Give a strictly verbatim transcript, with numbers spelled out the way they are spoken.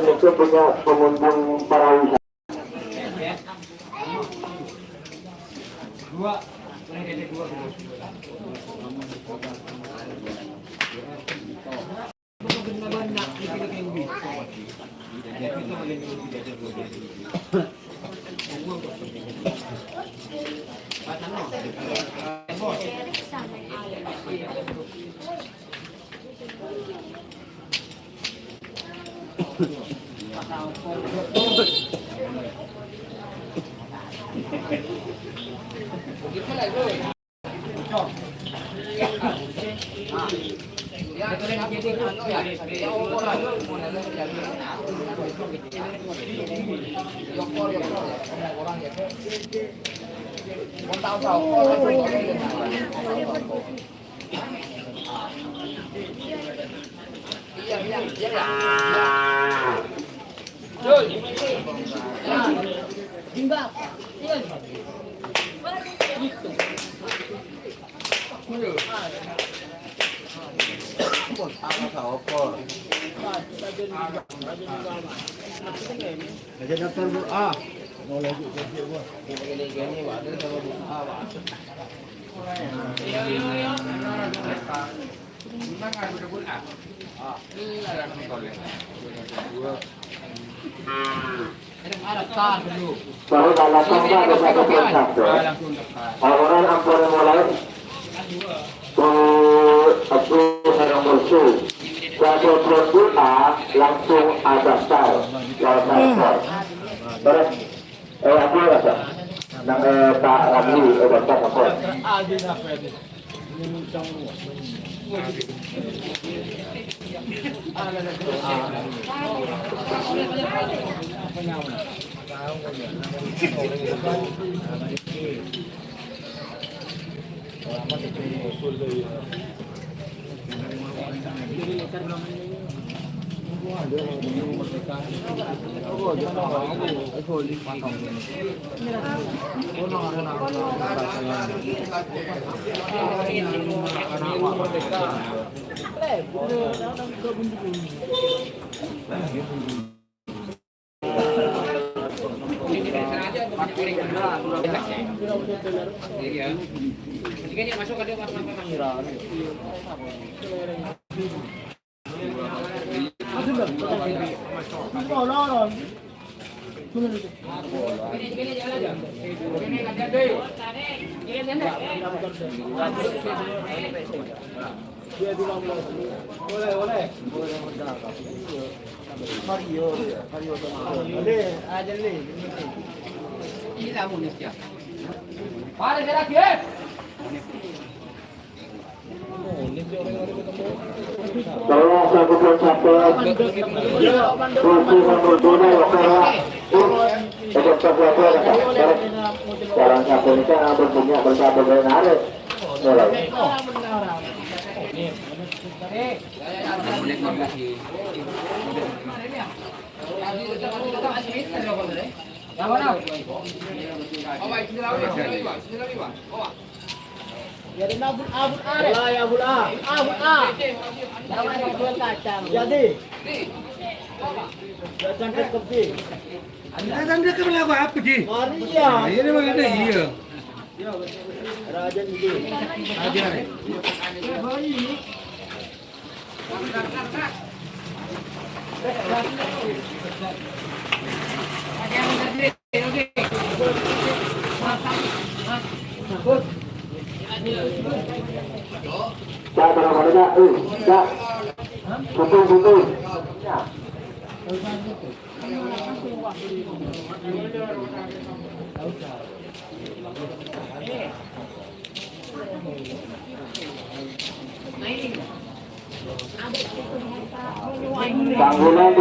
Itu punya pengunjung para wisata. Aja daftar, Bu. Ah. Baru dalam tangga ada satu persatu. Bangunan ampun mulai. Di Abu Sarang Mursi. Jadwal dua langsung ada star. Lawan star. Terus, eh, apa rasa? Nang, eh, Pak Ramli, eh, Bapak apa? Saya sanggup mencapai kursi nomor dua, ya, Pak. Untuk sesuatu, ya, Pak. Barang siapa ini kan berpunya bersatu dengan arif. Mulai. Jadi, Abul A, Abul A. Mulai, Abul A. Abul A. Jadi. Datang ke tepi. Datang ke tepi apa, apa, Ji? Maria. Nah, ini mah ada, iya. Raja ini. Raja. Cak, berapa banyak? Eh, Cak. Betul, betul. Ya. Panggungan